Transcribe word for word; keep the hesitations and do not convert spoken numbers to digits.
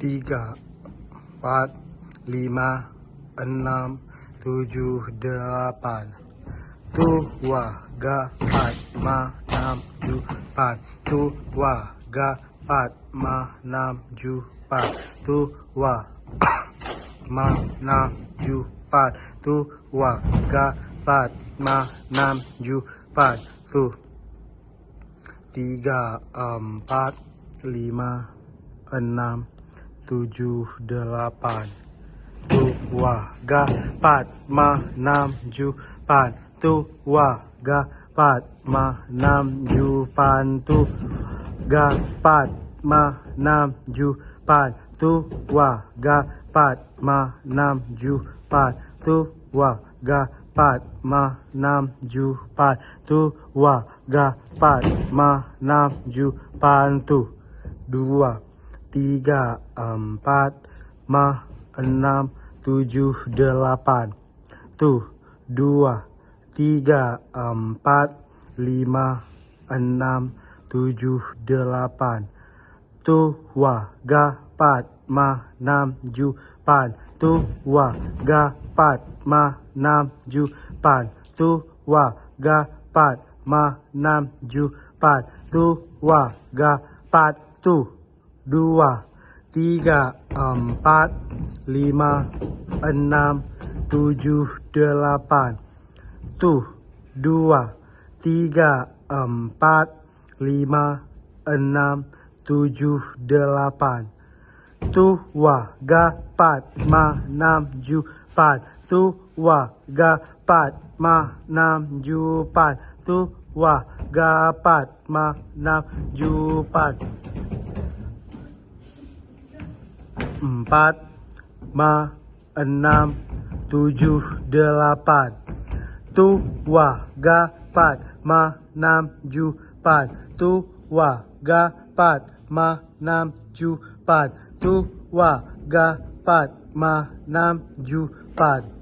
Tiga, empat, lima, enam, tujuh, delapan. Tuwa, ga, pat, ma, nam, ju, pat. Tuwa, ga, pat, ma, nam, ju, pat. Tuwa, ma, nam, ju, pat. Tuwa, ga, pat, ma, nam, ju, pat. Tu. Tiga, empat, lima, enam, tujuh, delapan. Tuwa, ga, pat, ma, nam, ju, pat. Tuwa, ga, pat, ma, nam, ju, pat. Tuwa, ga, pat, ma, nam, ju, pat. Tuwa, ga, pat, ma, nam, ju, pat. Tuwa, ga, pat, ma, nam, ju, pat. Tuwa, ga, pat, ma, nam, ju, pat. Tu. Dua, tiga, empat, ma, enam, tujuh, delapan. Tu. Dua, tiga, empat, lima, enam, tujuh, delapan. Tuwa, ga, pat, ma, nam, ju, pat. Tuwa, ga, pat, ma, nam, ju, pat. Tuwa, ga, pat, ma, nam, ju, pat. Tuwa, ga, pat. Tu. Dua, tiga, empat, lima, enam, tujuh, delapan. Tu. Dua, tiga, empat, lima, enam, tujuh, delapan. Tuwa, ga, pat, ma, nam, ju, pat. Tuwa, ga, pat, ma, nam, ju, pat. Tuwa, ga, pat, ma, nam, ju, pat. Empat, ma, enam, tujuh, delapan. Tuwa, ga, pat, ma, nam, ju, pat. Tuwa, ga, pat, ma, nam, ju, pat. Tuwa, ga, pat, ma, nam, ju, pat.